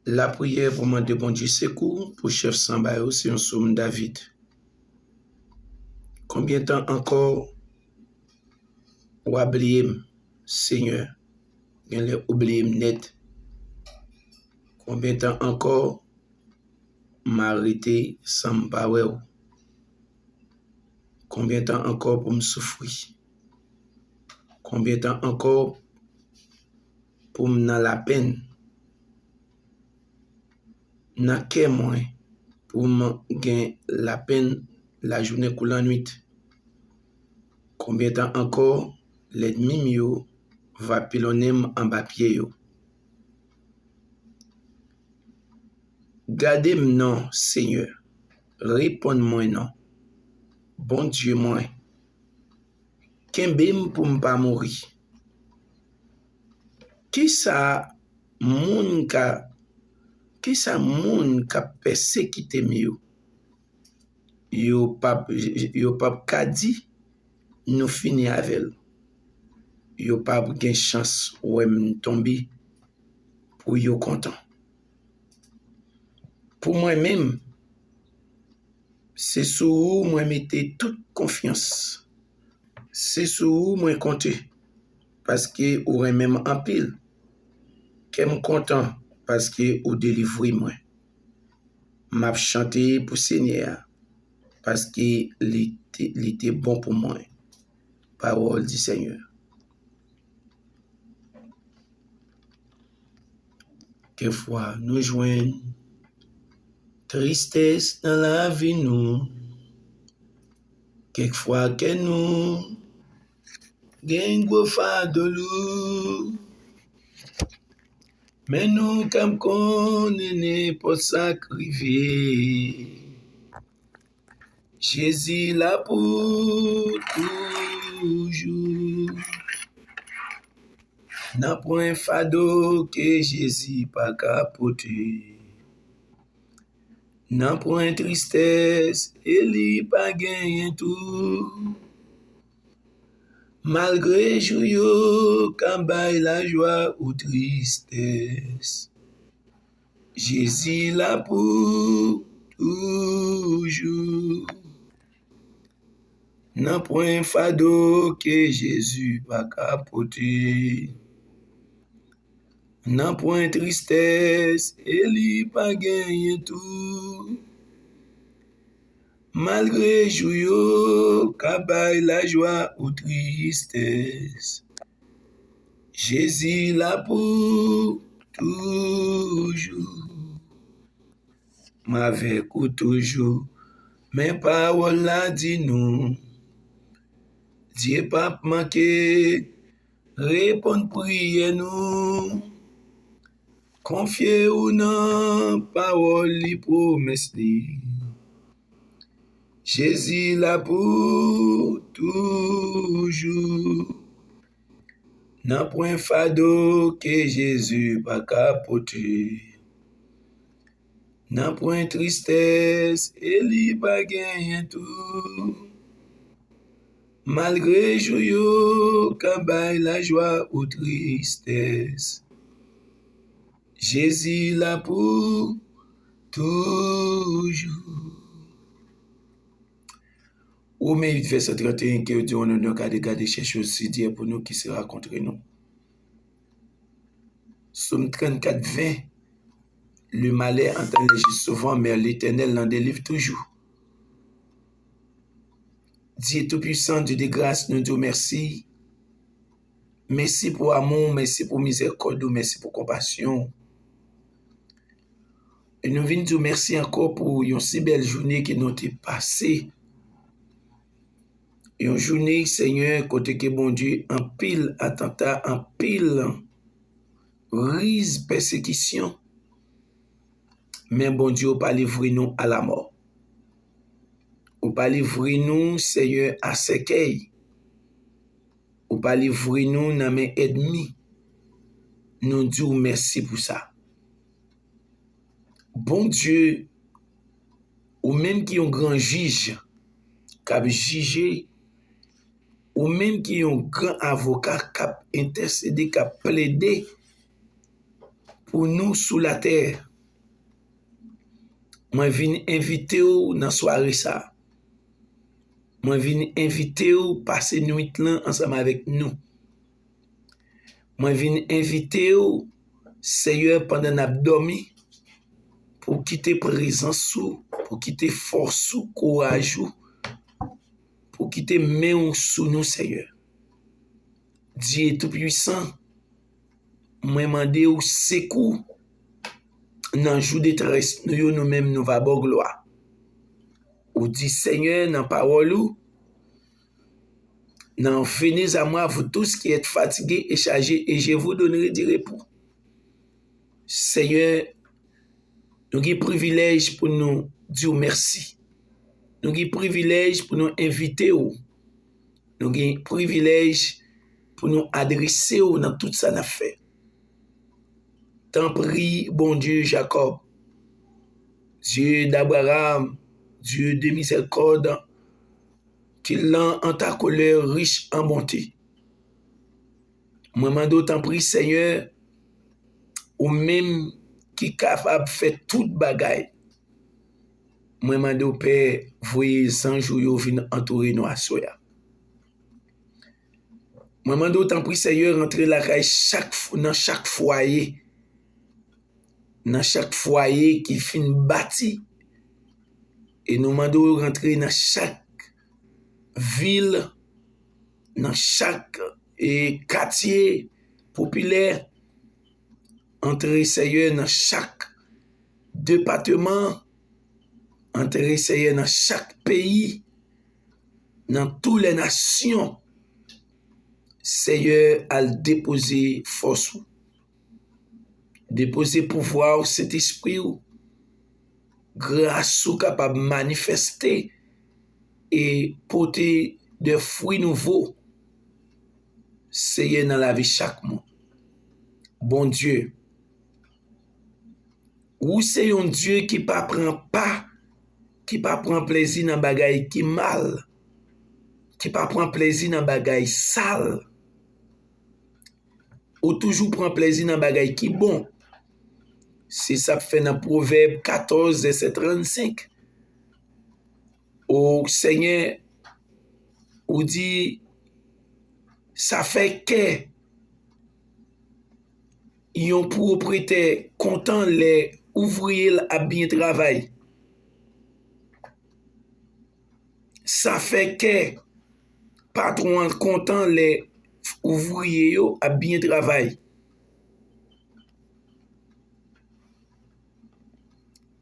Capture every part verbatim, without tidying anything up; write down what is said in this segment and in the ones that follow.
Lapriyè pou mande Bondye sekou pou chèf sanba yo, se yon sòm David. Konbyen tan ankò w a bliye m, Senyè? Genlè ou bliye m nèt. Konbyen tan ankò m a rete san m pa wè w? Konbyen tan ankò pou m soufri? Konbyen tan ankò pou m nan lapenn? Nan kè mwen, pou m gen lapenn lajounen kou lannwit? Konbyen tan ankò lènmi m yo va pilonnen m anba pye yo? Gade m non, Senyè, reponn mwen non, Bondye mwen, kenbe m pou m pa mouri. Kisa moun ka, kisa moun k ap pèsekite m yo? Yo p ap, yo p ap ka di, nou fini avè l. Yo p ap gen chans wè m tonbe pou yo kontan. Pou mwen menm, se sou ou mwen mete tout konfyans. Se sou ou mwen konte, paske ou renmen m anpil. Kè m kontan, paske ou delivre mwen. M ap chante pou Senyè a, paske li te, li te bon pou mwen. Parole du Seigneur. Kèk fwa nou jwenn tristès nan lavi nou. Kèk fwa kè nou gen gwo fado lou. Men nou kab konnen nenpòt sa k rive, Jezi la pou toujou. Nanpwen fado ke Jezi pa ka pote. Nanpwen tristès e li pa genyen tou. Malgre jou yo ka bay lajwa ou tristès, Jezi la pou toujou. Nanpwen fado ke Jezi pa ka pote. Nanpwen tristès e li pa genyen tou. Malgre jou yo ka bay lajwa ou tristès, Jezi la pou toujou. M avèk ou toujou, men pawòl la di nou, Dye p ap manke reponn priyè nou. Konfye ou nan pawòl li, pwomès li. Jezi la pou toujou. Nanpwen fado ke Jezi pa ka pote. Nanpwen tristès e li pa genyen tou. Malgre jou yo ka bay lajwa ou tristès, Jezi la pou toujou. Women uit vèsè trannteyen, ke Dye, au nom de Père, de Fils et de Saint-Esprit, pour nous qui se rencontre nous. Sòm trannkat ven. Le malheur entend les justes souvent, mais l'Éternel l'en délivre toujours. Dye Toupisan, Dye de gras, nou di w mèsi. Mèsi pou amou w, mèsi pou mizèrikòd ou, mèsi pou konpasyon w. E nou vin di w mèsi ankò pou yon si bèl jounen ke nou te pase. Yon jounen, Senyè, kote ke Bondye anpil atanta, anpil riz, pèsekisyon. Men Bondye, ou pa livre nou a lamò. Ou pa livre nou, Senyè, a sèkèy. Ou pa livre nou nan men ènmi. Nou di w mèsi pou sa. Bondye, ou menm ki yon gran jij k ap jije, ou menm ki yon gran avoka k ap entèsede, k ap plede pou nou sou latè, Mwen vin envite w nan sware sa a. Mwen vin envite w pase nwit lan ansanm avèk nou. Mwen vin envite w, Seyè, pandan n ap dòmi, pou w kite prezans ou, pou w kite fòs ou, kouraj ou, pou w kite men w sou nou, Seyè. Dye Toupisan, mwen mande w sekou nan jou detrès nou yo, nou menm nou va ba w glwa. Ou di, Seyè, nan pawòl ou, nan Venez à moi, vous tous qui êtes fatigués et chargés, et je vous donnerai du repos. Seyè, nou gen privilèj pou nou di w mèsi. Nou gen privilèj pou nou envite w. Nou gen privilèj pou nou adrese w nan tout sa n ap fè. Tanpri, Bondye Jakòb, Dye d'Abraham, Dye de mizèrikòd, ki lan an ta kolè rich an bonte. Mwen mande w tanpri, Seyè, ou menm ki kapab fè tout bagay, mwen mande w, Pè, voye zanj ou yo vin antoure nou aswè a. Mwen mande w tanpri, Seyè, rantre lakay chak, nan chak fwaye, nan chak fwaye ki fin bati. E nou mande w rantre nan chak vil, nan chak, e, katye popilè. Antre, Seyè, nan chak depatman. Antre, Seyè, nan chak peyi, nan tout lè nasyon. Seyè, al depoze fòs ou. Depoze pouvwa w, Sentespri w. Gras ou kapab manifeste e pote de fwi nouvo, Seyè, nan lavi chak moun. Bondye, ou se yon Dye ki pa pran pa, ki pa pran plezi nan bagay ki mal, ki pa pran plezi nan bagay sal. Ou toujou pran plezi nan bagay ki bon. Se sa k fè nan Pwovèb katòz, vèsè trannsenk. O Senyè, ou di, sa fè kè yon pwopriyetè kontan lè ouvriye l ap byen travay. Sa fè kè patwon an kontan lè ouvriye yo ap byen travay.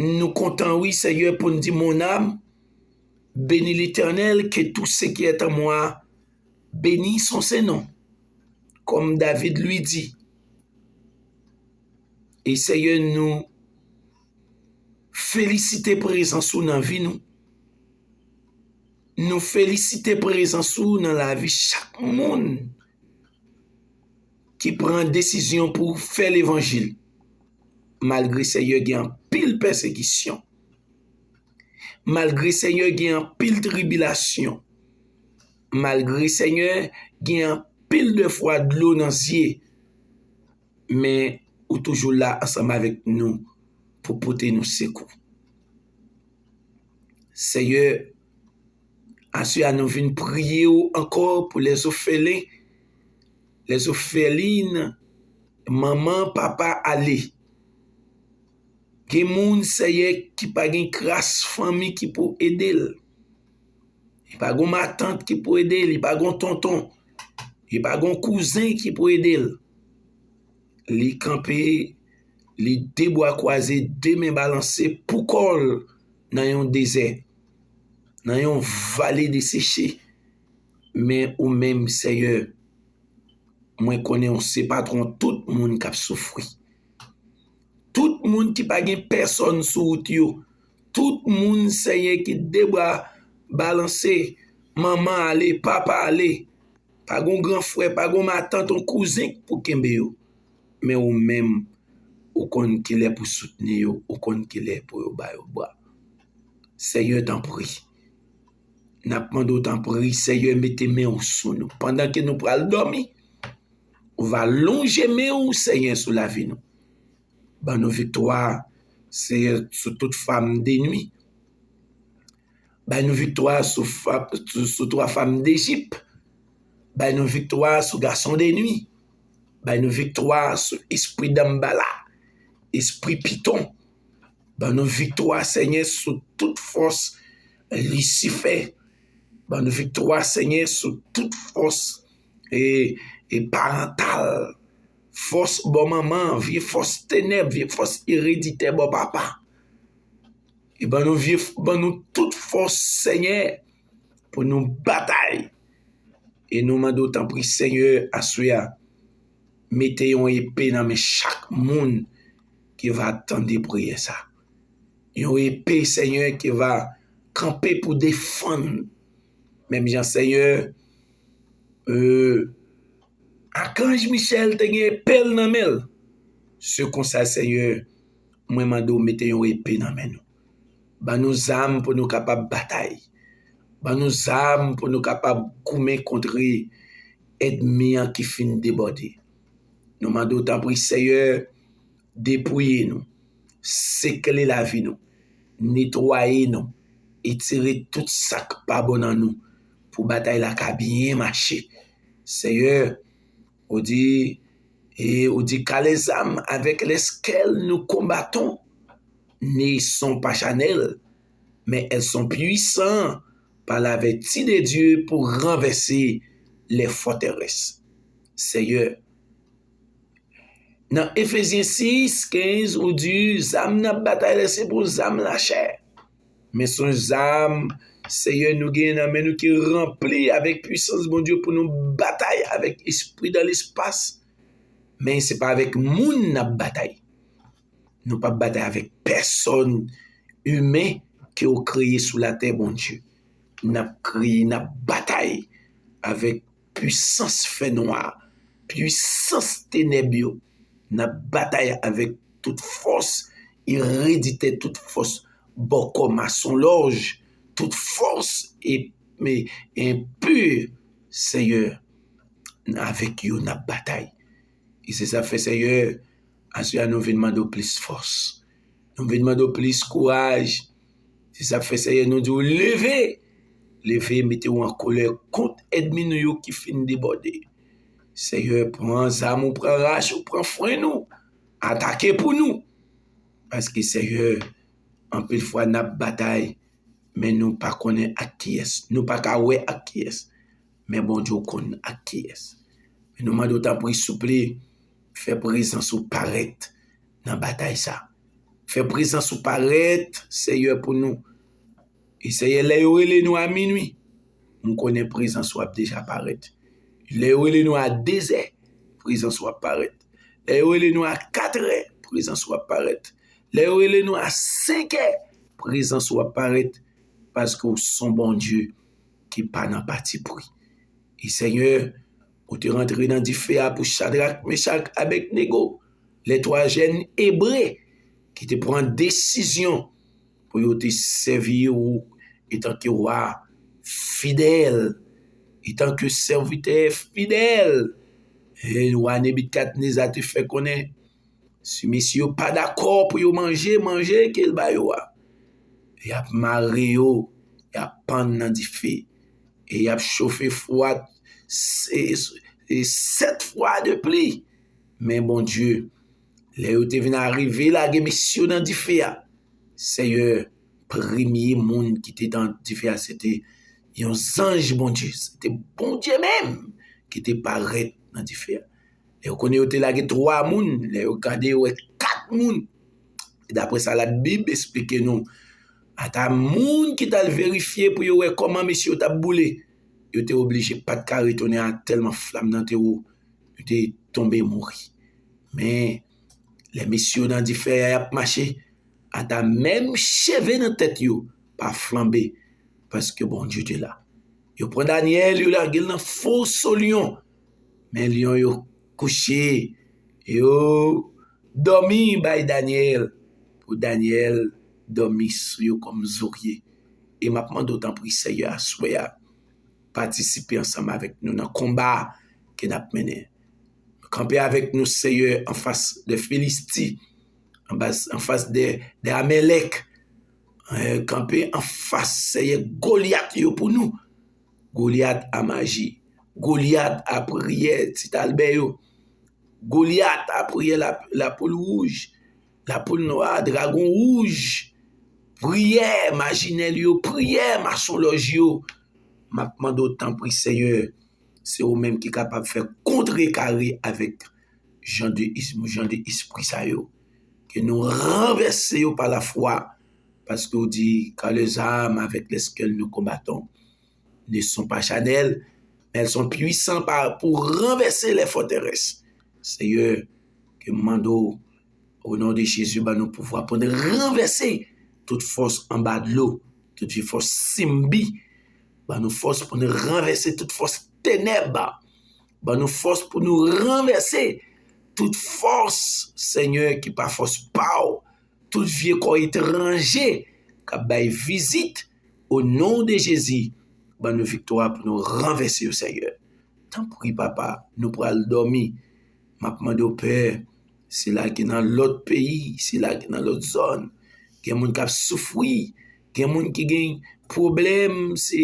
Nou kontan, wi, Seyè, pou n di, Mon âme, bénis l'Éternel, que tout ce qui est en moi bénisse son saint nom, comme David lui dit. E Seyè, nou felisite prezans ou nan vi nou. Nou felisite prezans ou nan lavi chak moun ki pran desizyon pou fè levanjil. Malgre, Seyè, gen anpil pèsekisyon. Malgre, Seyè, gen anpil tribilasyon. Malgre, Seyè, gen anpil de fwa dlo nan zye. Men ou toujou la ansanm avèk nou pou pote nou sekou. Seyè, aswè a nou vin priye w ankò pou lèzofelen, lèzofelin, manman, papa ale. Gen moun, Seyè, ki pa gen kras fanmi ki pou ede l. Li pa gon matant ki pou ede l, li pa gon tonton, li pa gon kouzen ki pou ede l. Li kanpe, li de bra kwaze, de men balanse pou kò l nan yon dezè, nan yon vale deseche. Men ou menm, Seyè, mwen konnen w se patwon tout moun k ap soufri. Tout moun ki pa gen pèsòn sou wout yo. Tout moun, Seyè, ki de bra balanse, manman ale, papa ale. Pa gon gran frè, pa gon matant, yon kouzen k pou kenbe yo. Men ou menm, ou konn kilè pou soutni yo, ou konn kilè pou yo ba yo bra. Seyè, tanpri. N ap mande w, tanpri, Seyè, mete men w sou nou. Pandan ke nou pral dòmi, ou va lonje men w, Seyè, sou lavi nou. Ban nou viktwa, Seyè, sou tout fanm de nwi. Bay nou viktwa sou, fa- sou, sou twa fanm Dejip. Bay nou viktwa sou gason de nwi. Bay nou viktwa sou espri Danmbala, espri Piton. Ban nou viktwa, Senyè, sou tout fòs Lisifè. Ban nou viktwa, Senyè, sou tout fòs e, e parantal. Fòs bò manman, vye fòs tenèb, vye fòs ereditè bò papa. E ban nou vye, ban nou tout fòs, Senyè, pou nou batay. E nou mande w, tanpri, Senyè, aswè a, mete yon epe nan men chak moun ki va tande priyè sa. Yon epe, Senyè, ki va kanpe pou defann. Menm jan, Senyè, euh, Akanj Michèl te gen epe l nan men l. Se konsa, Senyè, mwen mande w mete yon epe nan men nou. Ban nou zam pou nou kapab batay. Ban nou zam pou nou kapab goumen kont ènmi an ki fin debòde. Nou mande w, tanpri, Senyè, depouye nou, sekle lavi nou, netwaye nou, etire tout sa k pa bon nan nou, pou batay la ka byen mache. Senyè, ou di, e ou di, car les armes avec lesquelles nous combattons ne sont pas charnelles, mais elles sont puissantes par la vertu de Dieu pour renverser les forteresses. Senyè, nan Efezyen sis kenz, ou di, zam n ap batay la, se pou zam lachè. Men se yon zam, Senyè, nou gen nan men nou ki ranpli avèk pwisans Bondye pou nou batay avèk espri dan lespas. Men se pa avèk moun n ap batay. Nou p ap batay avèk pèsòn imen ke w kreye sou latè, Bondye. N ap kreye, n ap batay avèk pwisans fènwa, pwisans tenèb yo. N ap batay avèk tout fòs ereditè, tout fòs bòkò masonlòj, tout fòs e, e, enpi, Senyè, avèk yo n ap batay. E se sa k fè, Senyè, aswè a nou vin mande w plis fòs. Nou vin mande w plis kouraj. Se sa k fè, Senyè, nou di w leve. Leve, mete w an kolè kont ènmi nou yo ki fin debòde. Senyè, pran zam ou, pran rach ou, pran frenn ou. Atake pou nou. Paske, Senyè, anpil fwa n ap batay, men nou pa konnen ak kiyès. Nou pa ka wè ak kiyès. Men Bondye w konn ak kiyès. Men nou mande w, tanpri, souple, fè prezans ou parèt nan batay sa. Fè prezans ou parèt, Senyè, pou nou. E Senyè, lè yo rele nou a minwi, m konnen prezans ou ap deja parèt. Lè yo rele nou a dezè, prezans ou ap parèt. Lè yo rele nou a katrè, prezans ou ap parèt. Lè yo rele nou a senkè, prezans ou ap parèt, paske w se yon Bondye ki pa nan patipri. E Senyè, ou te rantre nan dife a pou Chadrak, Mechak, Abèdnego, lè twa jèn Ebre ki te pran desizyon pou yo te sèvi ou etanke wa fidèl, etanke sèvitè fidèl. E wa Nebikadneza te fè konnen, si mesye yo pa dakò pou yo manje manje ke l ba yo a, y ap mare yo, y ap pann nan dife, e y ap chofe fwa s-, e, e sèt fwa de pli. Men Bondye, lè yo te vin arive lage mesye yo nan dife a, Senyè, premye moun ki te nan dife a, se te yon zanj Bondye. Se te Bondye menm ki te parèt nan dife a. Lè yo konnen yo te lage twa moun, lè yo gade, yo wè kat moun. E daprè sa Labib esplike nou, ata moun ki t al verifye pou yo wè kòman mesye yo t ap boule, yo te oblije pa t ka retounen a tèlman flam nan te wo, yo te tonbe mouri. Men, lè mesye yo nan dife a y ap mache, ata menm cheve nan tèt yo pa flanbe, paske Bondye te la. Yo pran Danyèl, yo lage l nan foso lyon. Men lyon yo kouche, yo dòmi bay Danyèl, pou Danyèl dòmi sou yo kòm zorye. E m ap mande w, tanpri, Senyè, aswè a, patisipe ansanm avèk nou nan konba ke n ap mennen. Kanpe avèk nou, Senyè, anfas de Filisti, anfas, anfas de, de Amèlèk. Eh, kanpe anfas, Seyè, Golyat yo pou nou. Golyat a maji, Golyat a priyè Ti Albè yo, Golyat a priyè la, lapoul wouj, lapoul nwa, dragon wouj, priyè majinèl yo, priyè masonlòj yo. M ap mande w, tanpri, Seyè, se ou menm ki kapab fè kontrekare avèk jan de, jan de espri sa yo. Ke nou ranvèse yo pa lafwa, paske w di, car les armes avec lesquelles nous combattons ne sont pas charnelles, mais elles sont puissantes pour renverser les forteresses. Seyè, ke m mande w, o non de Jezi, ban nou pouvwa pou n ranvèse tout fòs anba dlo, tout vye fòs simbi. Ban nou fòs pou n ranvèse tout fòs tenèb. Ban nou fòs pou nou ranvèse tout fòs, Senyè, ki pa fòs pa w, tout vye kò etranje k ap bay vizit, o non de Jezi, ban nou viktwa pou nou ranvèse yo, Senyè. Tanpri, Papa, nou pral dòmi. M ap mande w, Pè, sila ki nan lòt peyi, sila ki nan lòt zòn, gen moun k ap soufri, gen moun ki gen pwoblèm, se,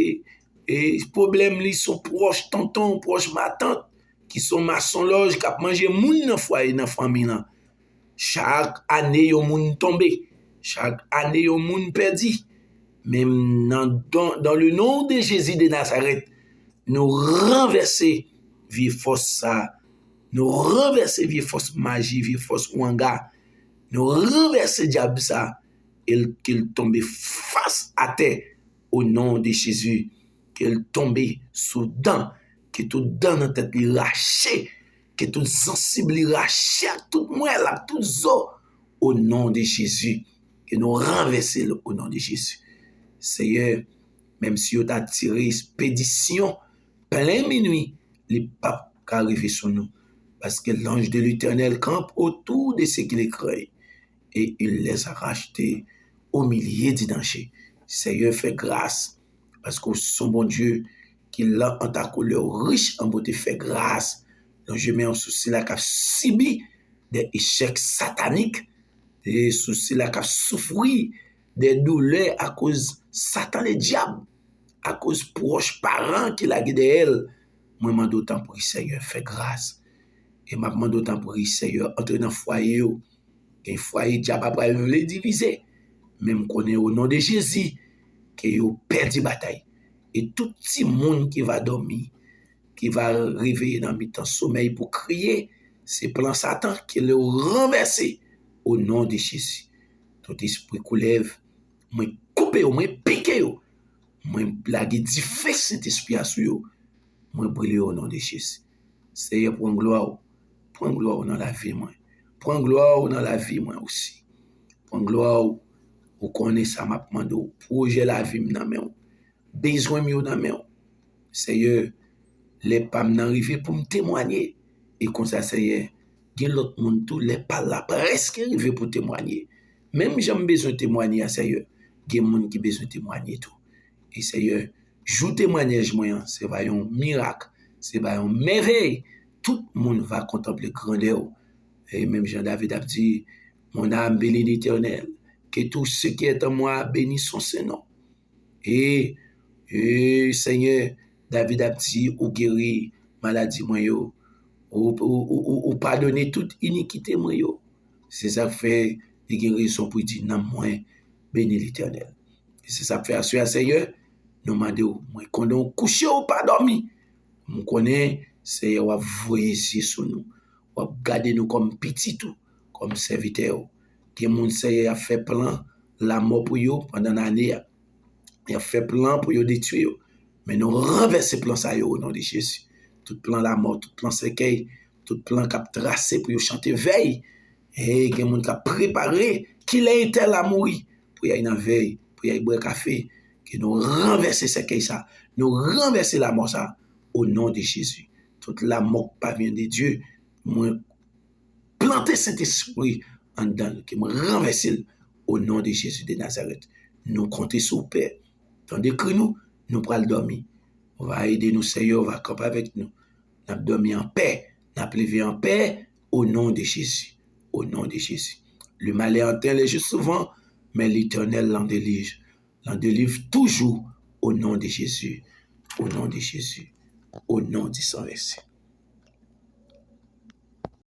e, pwoblèm li se yon pwòch tonton, pwòch matant, ki se yon masonlòj, k ap manje moun nan fwaye, nan fanmi lan. Chak ane, yon moun tonbe. Chak ane, yon moun pèdi. Men nan, dans, dans le nom de Jésus de Nazareth, nou ranvèse vye fòs sa. Nou ranvèse vye fòs maji, vye fòs wanga. Nou ranvèse dyab sa. E l, ke l tonbe fas atè, o non de Jezi. Ke l tonbe sou dan. Ke tout dan nan tèt li rache. Ke tout zansib li rache ak tout mwèl, ak tout zo. O non de Jezi. Ke nou ranvèse l o non de Jezi. Seyè, menm si yo ta tire espedisyon plen minwi, li p ap ka rive sou nou. Paske l'ange de l'Éternel campe autour de ceux qui le craignent et il les a rachetés au milieu du danger. Seyè, fè gras, paske w se yon Bondye ki lent en ta colère, riche en bonté, fè gras. Lonje men w sou sila k ap sibi de echèk satanik, e sou sila k ap soufri de doulè akoz Satan Ledyab, akoz pwòch paran ki lage dèyè l. Mwen mande w, tanpri, Seyè, fè gras. E m ap mande w, tanpri, Seyè, antre nan fwaye yo. Gen fwaye dyab ap pral vle divize. Men m konnen o non de Jezi ke yo pèdi batay. E tout timoun ki va dòmi, ki va reveye nan mitan somèy pou kriye, se plan Satan ke l ranvèse o non de Jezi. Tout espri koulèv, mwen koupe yo, mwen pike yo. Mwen lage dife Sentespri a sou yo. Mwen brile yo o non de Jezi. Seyè, pran glwa w. Pran glwa w nan lavi mwen. Pran glwa w nan lavi mwen osi. Pran glwa w. Ou konnen sa m ap mande w. Pwojè lavi m nan men w. Bezwen m yo nan men w. Seyè, lè pa m nan rive pou m temwanye. E konsa, Seyè, gen lòt moun tou, lè pa l la prèske rive pou temwanye. Menm jan m bezwen temwanye a, Seyè, gen moun ki bezwen temwanye tou. E Seyè, jou temwanyaj mwen an, se va yon mirak, se va yon mèvèy. Tout moun va kontanple grandè w. E menm jan David ap di, mon âme bénit l'Éternel, que tout ce qui est en moi bénisse son saint nom. E, e, Senyè, David ap di, ou geri maladi mwen yo, ou, ou, ou, ou, ou padone tout inikite mwen yo. Se sa k fè li gen rezon pou l di, nanm mwen, beni Letènèl. E se sa k fè aswè a, Senyè, nou mande w, mwen konnen w kouche, w pa dòmi. M konnen, Senyè, w ap voye zye sou nou. W ap gade nou kòm pitit ou, kòm sèvitè w. Gen moun, Senyè, y ap fè plan lanmò pou yo pandan ane a. Y ap fè plan pou yo detwi yo. Men nou ranvèse plan sa yo o non de Jezi. Tout plan lanmò, tout plan sèkèy, tout plan k ap trase pou yo chante vèy. E gen moun k ap prepare kilè entèl la mouri pou y al nan vèy, pou y al bwè kafe. Ke nou ranvèse sèkèy sa, nou ranvèse lanmò sa o non de Jezi. Tout lanmò k pa vyen de Dye, mwen plante Sentespri anndan l, ke mwen ranvèse l o non de Jezi de Nazarèt. Nou konte sou w, Pè. Tande kri nou, nou pral dòmi. Ou va ede nou, Senyè, ou va kanpe avèk nou. N ap dòmi an pè, n ap leve an pè, o non de Jezi. O non de Jezi. Le malè anten le jis souvan, men Letènèl l'an delij. L'an delij toujou, o non de Jezi. O non de Jezi. O non di San Vensan.